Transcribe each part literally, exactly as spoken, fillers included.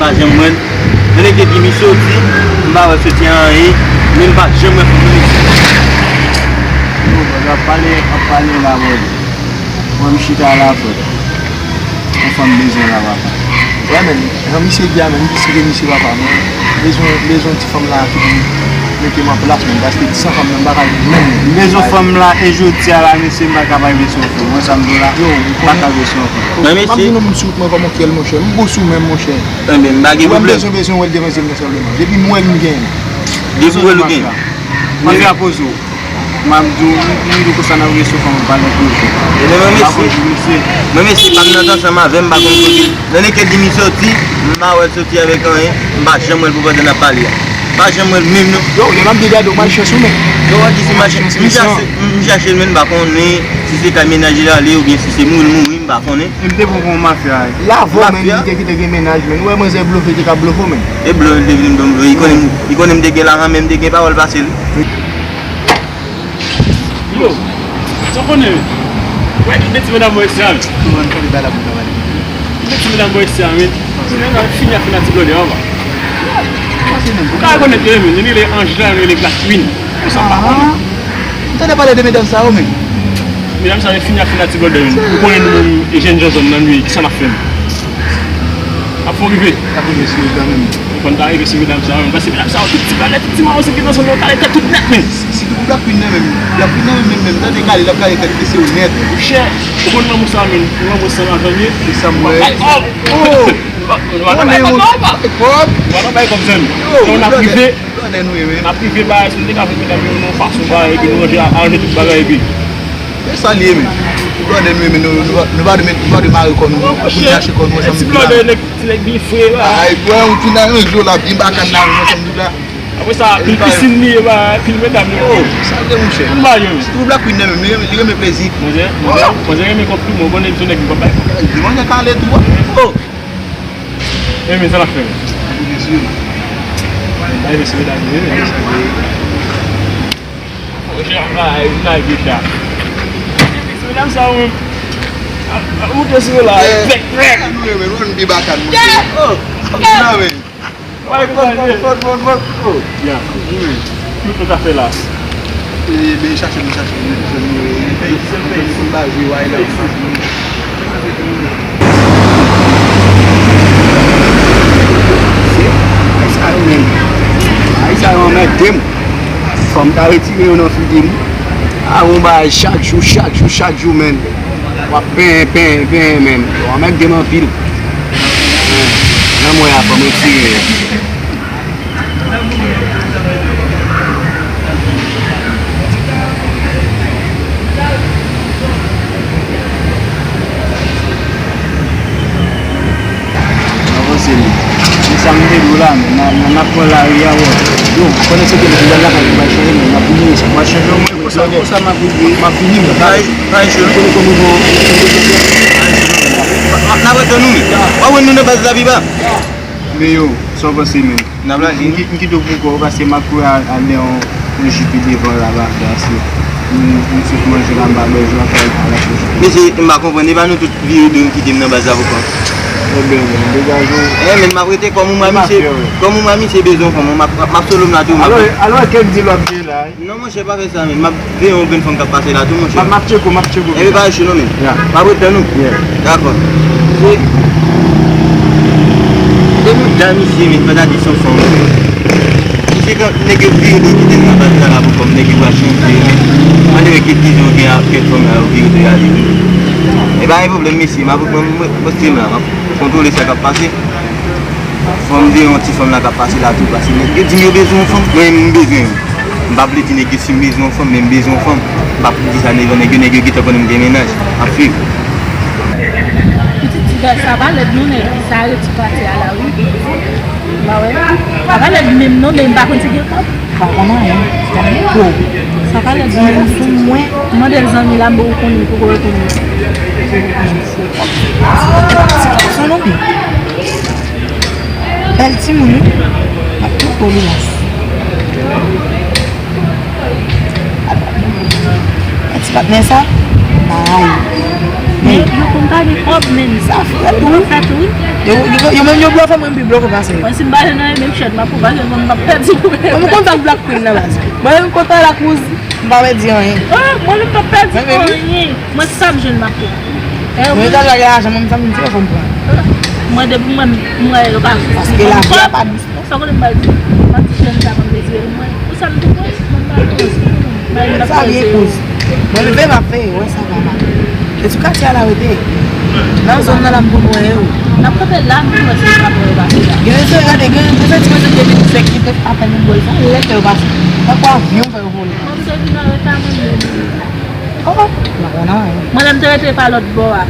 Pa janm wè l. Nan nèg te di m soti, m pa wè l soti anyen, men m pa janm wè fanm nan isit. Yo, bro, ap pale, ap pale la, bro. Mwen, m chita la, frè. Yon fanm bezwen la, papa. Wè, men, jan misye di a, men, m di si ke misye papa, mwen, bezwen, bezwen ti fanm la ki pou mete m an plas, men, paske san fanm nan, m pa ka menm. M bezwen fanm la, e jodi a la, mesye, m pa ka pa vin sou fanm. Mwen, sa m di w la, m pa ka vin sou fanm. Men, mesye, m ap di nou, m sou wout mwen kòm yon kyèl, monchè. M gwo sou menm, monchè. Enben, m pa gen pwoblèm. Mwen bezwen, bezwen wè l devan zye m nan sèlman. Depi m wè l, m genyen. Depi w wè l, ou genyen. Mafya poze w. M ap di w, m, m di w konsa n ap rete sou fanm, m pa nan poze. Ebyen, mwen, mesye, mwen, mesye, pa m nan ansanm avè m, m pa konn kote. Nan nèg te di m soti, m pa wè l soti avèk anyen, m pa janm wè l pou pandan n ap pale a. M pa janm wè l menm, non. Yo, lè m ap di gade w, malchans ou menm. Yo, w ap di se malchans, m chache, m chache l, men m pa konnen si se kay mennaj li l ale oubyen si se mouri l mouri, m pa konnen. M te pran pou yon mafya. Lavo, men, li te kite gen mennaj, men. Ou wè manzè blofe, te ka blofe w, men. E blofe, li te vin ban m blofe. Li konnen m, li konnen m te gen lajan, men m te gen pawòl pase l. Yo, sa w konnen, men. Wè, tout de ti medam mwen isi a, men. Tout de ti medam mwen isi a, men. Ti nèg la fini ak fanatik blòdè anba. Ou ka rekonèt yo, men. Youn rele Anj la, youn rele Black Queen. Konsa m pa konnen. M tande pale de medam sa yo, men. Medam sa yo fini ak fanatik blòdè, men. Ou konnen nou menm, e jèn jan zòn nan, nou ye, kisa n ap fè, men? Ap fè w rive. Ap rive sou medam, men. Ou konn ta rive sou medam sa yo, men. Paske medam sa yo, tout ti bagay, tout ti mawon, se ki nan zòn nan, yo kale tèt tout nèt, men. Si ki pou Black Queen nan menm, Black Queen nan menm, menm, menm, tande kale, l ap kale tèt mesye yo nèt. Monchè, ou konn lanmou sa, men. Yon lanmou san lajan l ye. Se sa m wè. Bay kòb. Oh! Nou pa nan bay kòb, non, pa. Bay kòb. Nou pa nan bay kòb, zanmi. Yo, n ap rive. Blòdè nou ye, men. N ap rive bay, si nou te ka fè medam yo nan yon fason, bay, epi nou ranje, aranje tout bagay, epi. Se sa l ye, men. Blòdè nou ye, men, nou, nou pa, nou pa dwe met, nou pa dwe mare kò nou, pou n chache kò nou ansanm. Ti blòdè, nèg, ti nèg byen fre, bay. Ay, bwè, ou fin aranje w la, byen bakan nan, ansanm tout la. Apre sa, pil pisin li ye, bay, pil medam yo. Oh, sa l ye, monchè. Tout bagay yo, men. Sitou Black Queen nan menm, li renmen, li renmen plezi. Manzè, manzè, manzè renmen kòb tou, men w konnen m se nèg m p ap bay kòb. Li manzè kale tou, a. Oh! E men sa l ap fè, men. Bay mesye medam yo, men. Monchè, ap bay, bay deja. Mesye medam sa yo menm. Ap, ap moute sou yo la. Rèk, rèk. Ann wi, men, nou pi bakan, monchè. Oh, ap nan, men. Bay fòt, fòt, fòt, fòt, fòt. Oh. Ya. Wi. Tout nou ka fè la. E, ben, chache nou, chache nou, chache nou, e, e, e, e, e, e, e, Ay, sa yo menm. Ay, sa yo anmède m. Fò m ta retire yo nan figi m. A, yon bagay chak jou, chak jou, chak jou, menm. W ap penyen, penyen, penyen, menm. Yo anmède m anpil. Nan mwen a, fò m retire yo. Avanse, men. Men sa m te di w la, men, n a, n a, n ap pran lari a, wè. Yo, pandan se ke nou pral lakay pou bay chanje, men n ap vini, sa pral chanje, mwen, konsa, konsa m ap rive, m ap vini, men. Bay, bay, joli. Konnen kòman nou. N ap, n ap rete nou, men. W ap wè nou nan baz la, pi ba. Men yo, sa w panse, men? N ap lage. M ki-, m kite w pou kò w, paske m ap kouri al, al nan yon, yon ji pi devan laba, paske m, m sot manje la, m pa bwè ji anpil, m pa lage. Mesye, m pa konprann, e pa nou tout vire do nou kite m nan baz la pou kò. Ebyen, bon, degaje w. Eh, men m ap rete kòm ou mwa misye, kòm ou mwa misye bezwen fanm, m ap, m ap solo m la tou, m ap. Alò, alò, kèk di l w ap gen la, wi. Non, monchè, pa fè sa, men. M ap veye yon grenn fanm k ap pase la tou, monchè. M ap, m ap tcheke w, m ap tcheke w. Ebyen, pa rete non, men. Ya. M ap ret tann ou. Ya. Dakò. Se, se mouda misye, men, fè ta di son fanm. Misye, kan nèg yo vire do kite l nan baz la, la, pou kòm nèg yo pral chanje, men. Mande yo ki bizwen gen ak kèk fanm la, yo vire do y ale. E pa gen pwoblèm, mesye. M ap, mwen, mwen, mwen, mwen, m ap kontwole sa k ap pase. Fò m veye yon ti fanm la k ap pase la tou, paske nèg yo di m yo bezwen yon fanm, mwen menm m bezwen yon. M p ap vle di nèg yo si m bezwen yon fanm, men m bezwen yon fanm. M p ap di sa devan nèg yo, nèg yo gentan konnen m gen mennaj. M ap swiv. Pitit ti bèl sa pa lèd non, nèg sa reti pati a la wi. Ba wè. Sa pa lèd menm non, men m pa konn si gen kòb. Pa konn anyen. Sa pa lèd menm sou mwen. Mande l zanmi la, m poko konnen, poko rekonèt. Ti gason non, wi. Bèl timoun, wi. M ap tout polis. Ti patnè sa, bay. Yo, yo konn pa gen kòb, men. Sa fèt, wi. Fèt, wi. Yo, yo, yo menm yo blofe, mwen pi blofe pase yo. Mwen, si m pa jwenn anyen, menm chèn m ap pran, paske mwen, m ap pèdi pou mwen. Mwen, m kontan Black Queen nan baz. Mwen, m kontan la kouz, m pa pèdi anyen. Ah, mwen, m p ap pèdi anyen. Mwen, sa m jwenn, m ap pran. Mwen, ta lage lajan, mwen, sa m di, yo fè m pran. Mwen, depi mwen, mwen, yo pa. Paske lavi a pa dous. Sa w konnen m pral di, m ap di jèn sa ban m dezire l mwen. Pou sa m tou pran, mwen m pral pran. Sa byen kouz. Mwen leve m ap fè, wè sa pa mal. E sou katye a la rete. Nan zòn nan la m konn wè yo. N ap kanpe la, m konn wè si yo pa pran yo pase la. Gen rezon, gade, gen, gen rezon ti mesye depi sèk ki fèt apèn yon bòl sa, lè fè yo pase. Tankou avyon fè yo vole. Mwen m te vin an reta mwen menm. Oh, m pa konn anyen. Mwen lè m te rete pa lòt bò a.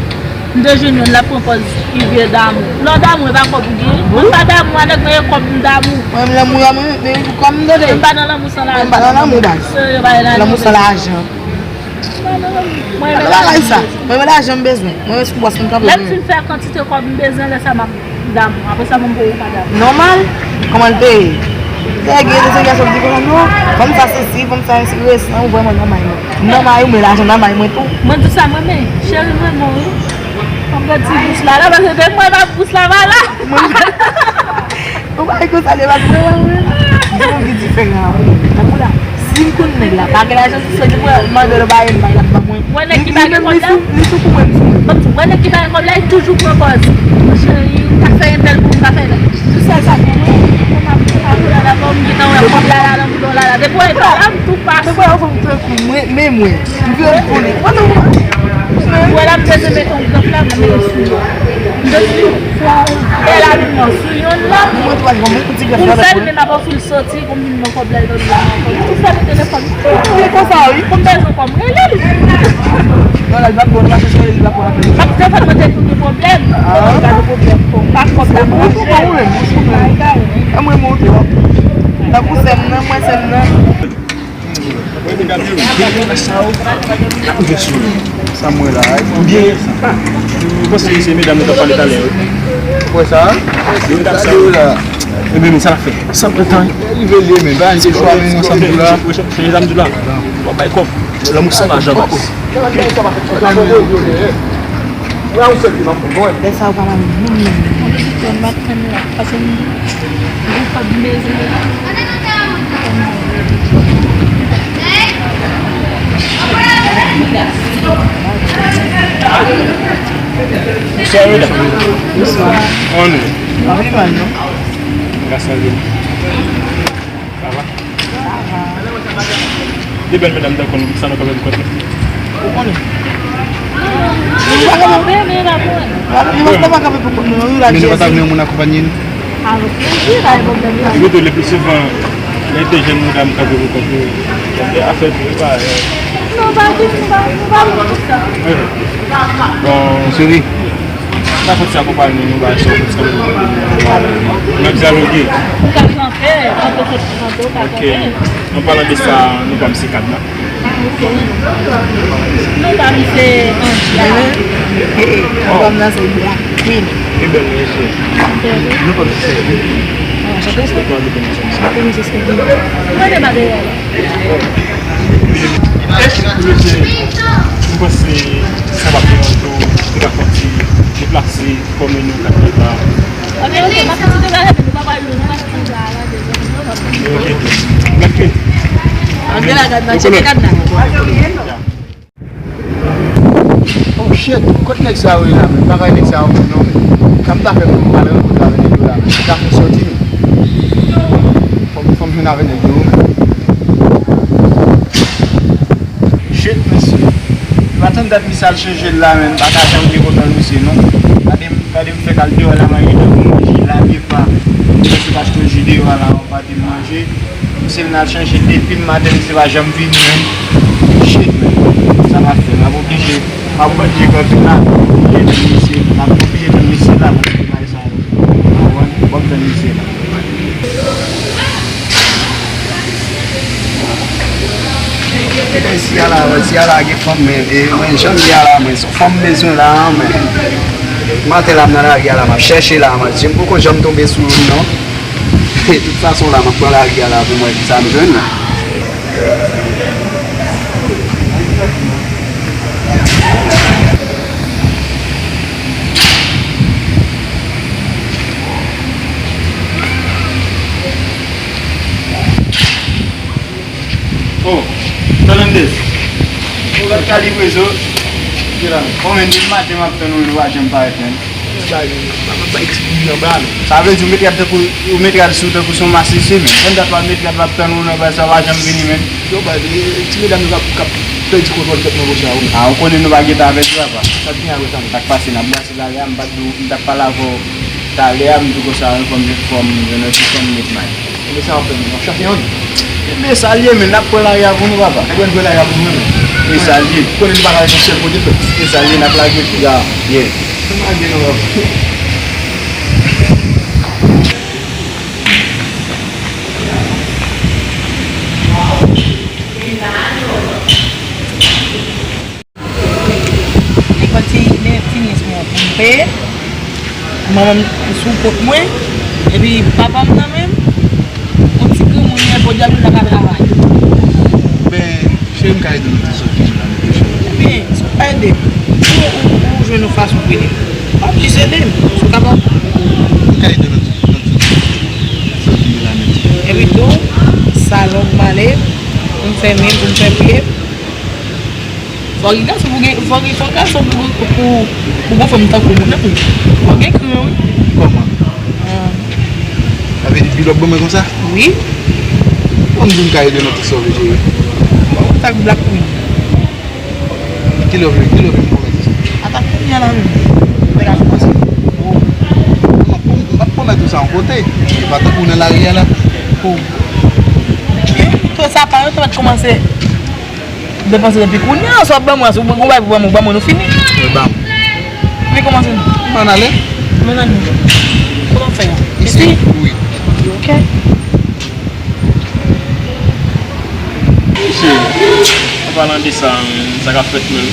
M te jwenn youn, l ap pran pòz li vye damou. Lè w damou, e pa kòb ou gen. Mwen pa damou a nèg, mwen e kòb m damou. Mwen menm lanmou a mwen, men pou kòb m tande. Mwen pa nan lanmou san lajan. Mwen pa nan lanmou baz. Lanmou san lajan. Mwen pa nan lanmou. Mwen renmen lajan. Mwen renmen lajan m bezwen. Mwen renmen sou bòs m kanpe. Lè m fin fè kantite kòb m bezwen, lè sa m ap damou. Apre sa, mwen pou ou pa damou. Nòmal. Kòman l te ye? Te gen de sèryè sòt di konsa non. Fanm sa sesi, fanm sa enteresan, ou vrèman nan may mwen. Nan may ou, men lajan nan may mwen tou. Mwen di sa mwen men, cheri mwen bon wi. Mwen pran ti bous la, la, paske de mwen pa bous la, pa la. Ou pa konsa, li pa mwen, mwen, mwen. Di yon ki diferan, wi. Tankou la, si m konn nèg la, pa gen lajan, si se li mwen, mande l bay, l bay, l ap ban mwen. Wè nèg ki pa gen kòb la. Li sou, li sou kou mwen, m sou mwen. Ban m di w, wè nèg ki pa gen kòb la, li toujou pran pòz. Cheri, ou ta fè entèl pou m, ta fè entèl. Sou sèl sa pou mwen. Pou m ap, ap la, la, pou m gentan wè kòb la, la, nan boudon la, la. Depi w wè kòb la, m tou pase. Mwen, mwen, mwen, mwen. M vle m konnen. Mwen, mwen. Mwen la, m bezwen mete yon grèf la, mwen mete sou yo. M te sou, sou yon bèl abiman, sou yonn la. Mwen, twa, mwen, yon ti grèf la, pou l sèl, men m ap ofri l soti, pou m vin nan kòb la, l vin nan kòb. Tout sa, nan telefòn. Li konsa, wi. Pou m bezwen kòb, rele l. Non, la, li p ap bon, li pa chèche, li p ap bon apèl. M ap telefòn, mwen te tou gen pwoblèm. Ah. Mwen te gen pwoblèm, pa kòb la, mwen. Mwen, mwen, mwen, mwen. Tankou sè m nan, mwen, sè m nan. Sa m wè la, m panse se medam nou t ap pale talè, wi. Ou wè sa? Yo t ap sa. Ebyen, men sa l ap fè. San pran tan. Rive li, men, ba, n te chwa, men, ansanm tou la. Se medam tou la. W ap bay kòb. Lanmou san lajan, baz. Lè sa ou pa la menm, menm, menm. Mwen pa t fè m la, paske m gen kòb m bezwen. Bonsoir, medam. Bonsoir. Kòman nou ye? Pa pi mal, non. Gras a Dye. Sa va? Sa va. De bèl medam tankou nou, sa nou kanpe pou kont nou? Ou konnen. Nou pa kanpe, men pa pou mwen. Nou pa kanpe pou kont nou, non, nou la. Men nou pa ta vle yon moun akonpanye nou? Avèk plezi, pa gen pwoblèm, non. Epi tou, le pli souvan, lè te jèn medam kanpe pou kont yo, se afè tou, e pa, eh. Non, pa di, nou pa, nou pa pou sa. Bon. Cheri. Sa fòt se akonpanye nou, ba, se yon ti kanpe pou kont nou. N ap dyaloge. Ou ka kanpe, kanpe, kanpe, kanpe, ou ka kanpe. Ok. An palan de sa, nou pa misye kad la. Ah, ok. Non, pa misye Andy a. Eh, eh, album nan se Black Queen. Ki bèl mesye. Nou pa misye. Ah, chante, chante. Chante, misye Spendy. Mwen te pa deyò la. Epi, pou yo te, m panse sa va fè yon jou, nou ka fè yon ti deplase, fòme nou kat kat la. Ok, ok, m ap fè ti deplase, men nou pa pral lwen, nou pa pral lwen. Ok. Black Queen. Andy la, gad nan, tcheke gad nan. Oh shit, kot nèg sa yo ye la, men? Bagay nèg sa yo menm non, men. Sa m ta fè pou m al rankontre avèk nèg yo la, men? M ta fè sòti, men. Fò m, fò m jwenn avèk nèg yo, men. Shit, mesye. M pa tann dat misye al chanje l la, men. M pa ka janm te kontan misye, non. Gade m, gade m fèk al deyò la, manje tankou manje, lave pa. Misye pa chanje deyò a la, pa te manje. Misye vin al chanje depi maten, misye pa janm vini menm. Shit, man. Sa m ap fè? M ap oblije, m ap oblije kanpe la, m ap oblije tann misye, m ap oblije tann misye la pou misye bay sa yo. Ou konprann? Ban m tann misye la. Mesye a la, mesye a la gen fanm, men, e, mwen, jan m ye a la, mwen, se yon fanm m bezwen la, men. Maten la, m nan lari a la, m ap chèche la, mwen, je m poko janm tonbe sou youn, non. De tout fason la, m ap pran lari a la pou m wè kisa m jwenn la. Sa livrezo. Ki la? Bon, men, depi maten m ap tann ou, nou pa janm parèt, men. Sa, sa, sa eksplike anba, men. Sa vle di ou met rad tankou, ou met rad sou tankou se yon masisi, men. Menm dat w ap met rad, m ap tann ou nan baz sa, w pa janm vini, men. Yo, baz, e, ti medam yo k ap, k ap pèdi kontwòl tèt nan kote a, wi. A, ou konnen nou pa gentan avèti, papa. Sa t gen apre sa, men? Sa k pase, n ap brase lari a, m pa t di w, m t ap pale avè w talè a, m di w konsa, fò m, fò m jwenn yon ti fanm met may. Ebyen, sa w ap fè menm? W ap chache yon? Ebyen, sa l ye, men n ap pran lari a pou nou, papa. Ebyen, n pran lari a pou nou menm. E sa l ye. Konnen nou pa ka ret yon sèl kote, frè. E sa l ye, n ap lage piga a. Yeah. N ap lage non, papa. Li pran ti, ti nyès mwen an pou m peye. Manman m sou kont mwen. Epi papa m nan menm, yon ti granmoun li ye, podyab li pa ka travay. Men, cheri, m ka ede nou tout sòti la, men, cheri. Ebyen, si w pa ede m, ou, ou, ou jwenn yon fason pou ede m. Pa oblije ede m, si w kapab. M ka ede nou tout, nou tout sòti la, men. Epi tou, salon m ale, pou m fèmen, pou m fè pye. Fò gen gason pou gen, fò gen, fò gason pou, pou, pou gon fanm tankou mwen, non. Fò gen kran, wi. Kòman? Ah. Sa vle di pi lòk ban mwen konsa? Wi. Bon, m di m ka ede nan tout sa w vle, cheri. Bon, sa k Black Queen. Kilè w vle, kilè w vle m pwomèt ou sa? Ata kounye a la menm. Lè a kòmanse. Oh. Non, m p ap pwomèt ou sa yon kote. E pa tankou nan lari a la. Oh. Tout sa pa yo te mèt kòmanse. Depanse depi kounye a, sa w ap ban mwen, si w gen yon bagay pou ban mwen, ou ban mwen, nou fini. Mwen ban m. Li kòmanse non. M ann ale. M ann ale. Kote w fè a? Isi? Isi? Wi. Ok. Mesye, an palan de sa, sa k ap fèt menm?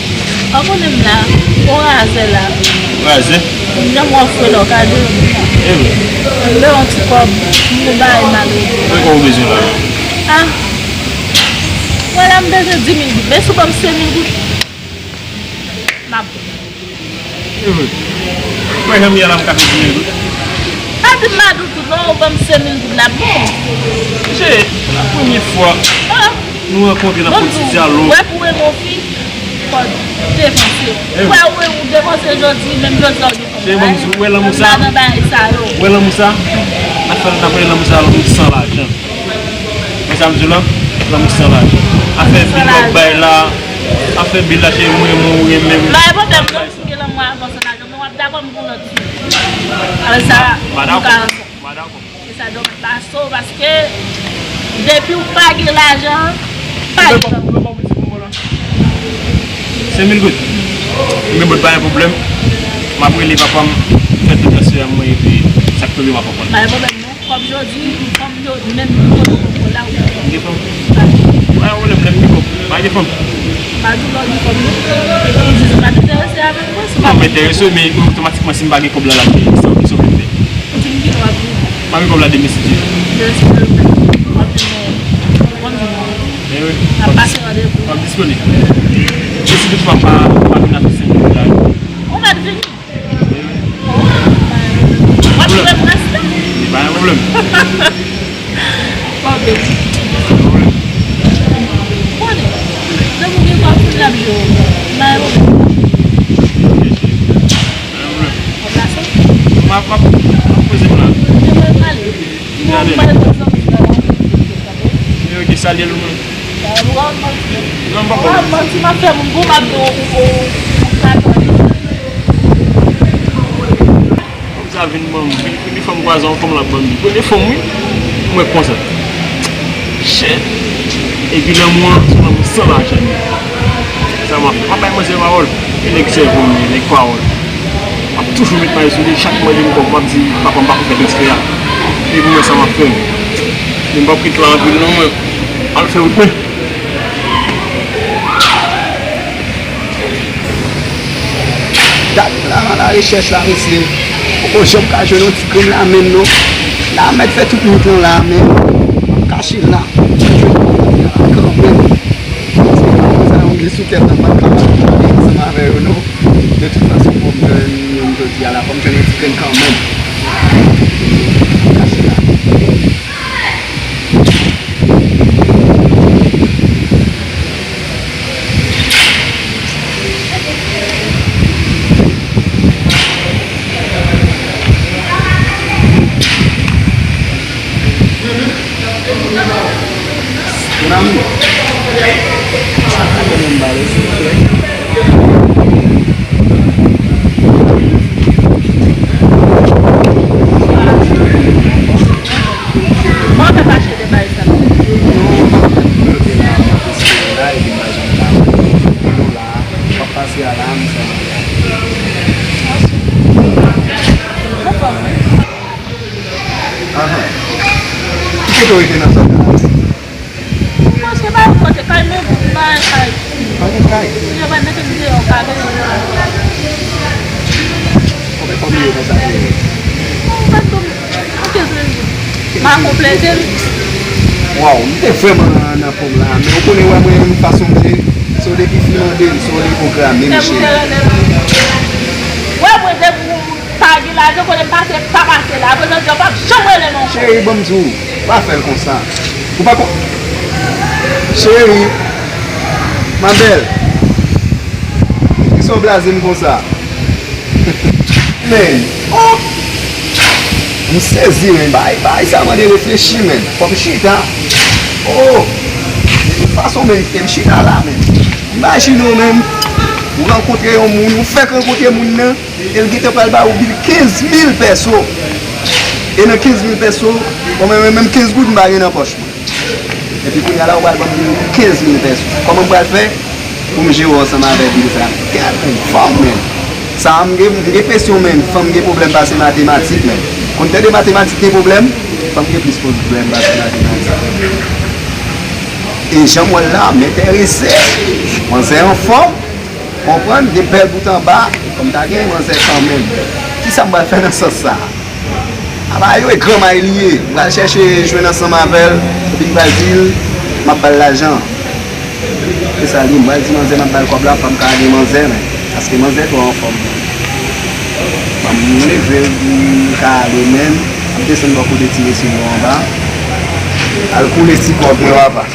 An konnen m la, on razè la. Razè? Janm wè fre lò, gade. E wi. M bezwen yon ti kòb, m gon bagay m al regle. Mwen kon ou bezwen la. Ah. Wè la m bezwen di mil goud. Men si w ban m senk mil goud, m ap. E vre. Mwen janm ye la m ka fè di mil goud. Pa di m pa di w tout non, ou ban m senk mil goud la, bon. Mesye, la premye fwa nou rankontre nan pwodui dyalòg. Wè pou renmen yon fi, fò w depanse. Wè ou, ou depanse jodi, menm jodi a ou depanse. Cheri, ban m di w, wè lanmou sa? M pa nan bagay sa yo. Wè lanmou sa? N ap fè, n ap rele lanmou sa lanmou san lajan. Men sa m di w la, lanmou san lajan. Afè bil w ap bay la, afè bil la, cheri, mwen renmen w, ou renmen m. Bay pwoblèm non, si w gen lanmou avan san lajan, men w ap dakò m pou lòt fi. Alè sa, nou ka ansanm. M pa dakò. E sa dòmèt la so, paske depi w pa gen lajan, pa gen lanmou. Senk mil goud. Men bon, pa gen pwoblèm. M ap rele papa m, fè tout transfè a mwen, epi sa k tonbe m ap pran. Pa gen pwoblèm non. Kòb jodi, kòb jodi, menm tou kòb la ou. Gen fanm? Pa gen pwoblèm, lè m gen kòb. Pa gen fanm? Pa di w lè w gen kòb non. Li di li pa t enterese avèk mwen, si w pa. Non, m enterese, men otomatikman, si m pa gen kòb la, l ap gen sa, kisa w vle m fè? Ou di m kilè w ap vini? M ap gen kòb la demen, si Dye vle. Demen, si Dye vle. W ap vini, w ap vini. E wi. N ap pase randevou. M ap disponib. E si toutfwa m pa, m pa vin avèk senk mil dola yo? Ou mèt vini. W ap jwe m rès la? Pa gen pwoblèm. Ok. Pa gen pwoblèm. Konnen, depi w gen kòb, tout l ap jwe w. Pa gen pwoblèm. Pa gen pwoblèm. W ap lase? M ap, m ap, m ap poze m la. Ou te mwen pale. Bon, m pale pou zanmi la. Yo, ki salye l mwen. Non, m pa konn. Manti m ap fè moun pou m ap di w ou, ou, ou pa tande. Fanm sa vin ban m, vin, vin fanm kwaze yon fanm l ap ban m. Premye fanm, wi. Mwen konsa. Shit. Epi lanmou an, se lanmou san lajan. Sa m ap fè? M ap bay manzè pawòl. E nèg sèvo m ye, nèg pawòl. M ap toujou met may sou li, chak mande m kòb, m ap di, papa, m pa konn fè transfè a. Epi mwen sa m ap fè. Men m p ap ret la anpil non, mwen. Al fè wout mwen. Dat la, la rechèch la, mesye. Poko janm ka jwenn yon ti grenn la menm non. La mèt fè tout wout lan la, men m ap kache la. Jwenn yon grenn la kanmenm. Paske sa yo gen sou tèt lan, m p ap kapab ansanm avè yo non. De tout fason, fò m jwenn youn jodi a la, fò m jwenn yon ti grenn kanmenm. M ap kache la. Pase a la, m fè mwen. Anhan. Ki kote w rete nan zòn nan? Mwen se pa yon kote kay, men pou m pa kay. Pa gen kay. Yo pa mete m deyò kay. Konbyen fanmi yo konsa? Mwen pa tou. Mwen te vle di. M a konplete l. Waw, m te vrèman nan fòm la, men ou konnen wè mwen menm fason m ye, se w depi fin mande m, se w depi pwograme m, cheri. Wè mwen depi ou pa gen lajan, kote m pase, pa pase la. Apre jodi a, w p ap janm rele non. Cheri, ban m di w, pa fè l konsa. Ou pa kon. Cheri, ma belle, kisa w blaze m konsa? Men, oh! M sezi, men, bagay, bagay sa mande reflechi, men. Fò m chita. Oh! De tout fason, men, m chita la, men. Imajine w, men, ou rankontre yon moun, ou fèk rankontre moun nan, e l gentan pral ba ou bil kenz mil pèso. E nan kenz mil pèso, bon, men, men, menm kenz goud m pa gen nan pòch mwen. Epi kounye a la, ou pral ban m kenz mil pèso. Kòman m pral fè pou m jere w ansanm avè bil sa? Gad yon fanm, men. Sa a, m gen, m gen presyon, men. Fanm gen pwoblèm pase matematik, men. Konn tande matematik gen pwoblèm? Fanm gen plis pwoblèm pase matematik. E jan m wè l la, m enterese. Manzè anfòm. Konprann, gen bèl bout anba, fò m ta gen manzè kanmenm. Kisa m pral fè nan sans sa a? Apa yo e granmay li ye. M pral chèche jwenn ansanm avè l, epi m pral di l, m ap ba l lajan. Se sa l ye, m pral di manzè m ap ba l kòb la, fò m ka gen manzè, men. Paske manzè twò anfòm. Ban m leve l pou m ka ale, men. M ap desann bò kote ti mesye yo anba. Al koule ti kòb mwen, papa.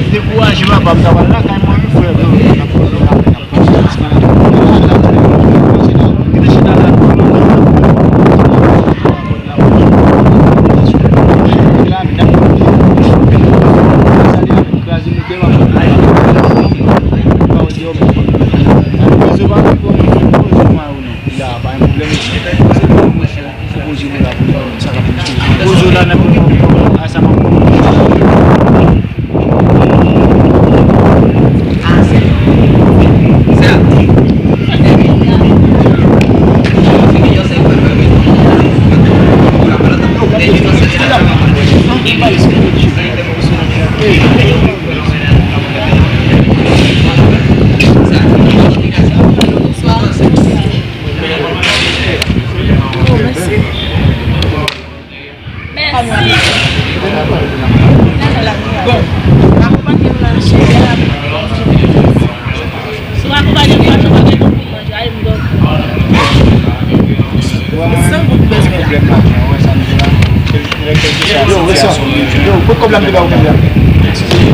Dekouraje papa, m ta pral lakay mwen wi frè, m ap pran lapè, m ap pran lapè. Mèsi. Bon, akonpanye m nan chèche la. Si w akonpanye m, pa janm ap gen pou manje, ay m dòmi. San goud bezwen la. Yo, Wilson, yo, kot kòb la m te ba ou kounya?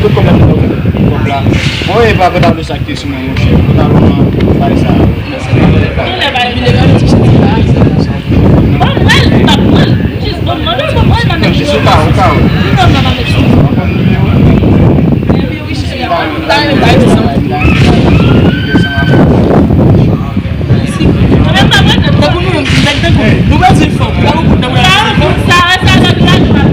Kot kòb la m te ba ou kounya? Kòb la. Bon, e pa, pa ta vle sa ki te sou mwen, monchè. Pantalon an, bay sa. Genlè bay mil euro, ti chèz la. Ban mwen l, m ap pran l. Jis ban mwen l, ban mwen l, m ap met sou. Jis o ka, o ka. Li ban mwen, m ap met sou. Ebyen wi, cheri, ban mwen l, bay sa. Mèsi. Mwen pa mwen, tankou nou menm, nèg tankou nou. Nou pa di fanm, pa yon kout nan mwen. Sa, sa, sa, sa, sa, sa.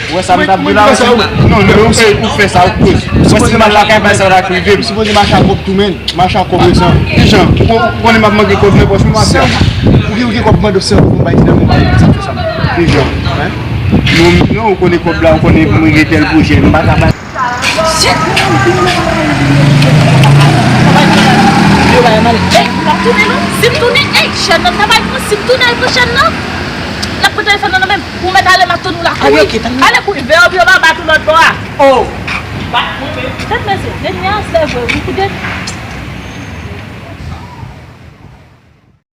Ou wè sa m t ap di la, non, non, ou fè sa, ou koz. Mwen, si m al lakay, bagay sa t ap rive m. Sipoze mache ak kòb tou, men. Mache ak kòb resan. Kijan? Ou konnen m ap mande kòb nan pòch mwen, m ap fè. Ou gen, ou gen kòb mande sèvo pou m bay ti dam nan, sa fè sa. Kijan? Hein? Non, non, ou konnen kòb la, ou konnen pou mwen gen tèl pwojè, m pa ka bay. Shit! Yo bay mal. Ey, m ap tounen non. Si m tounen, ey, chèn nan ta bay mwen, si m tounen al pran chèn nan, l ap pran telefòn nan nan men m. Ou mèt ale, m ap tann ou lakay. Ale, ok, tann. Ale kouri, veye w pou yo pa bat ou lòt bò a. Oh! Bat mwen menm. Tèt mesye, dènye a, se vre, ou koute.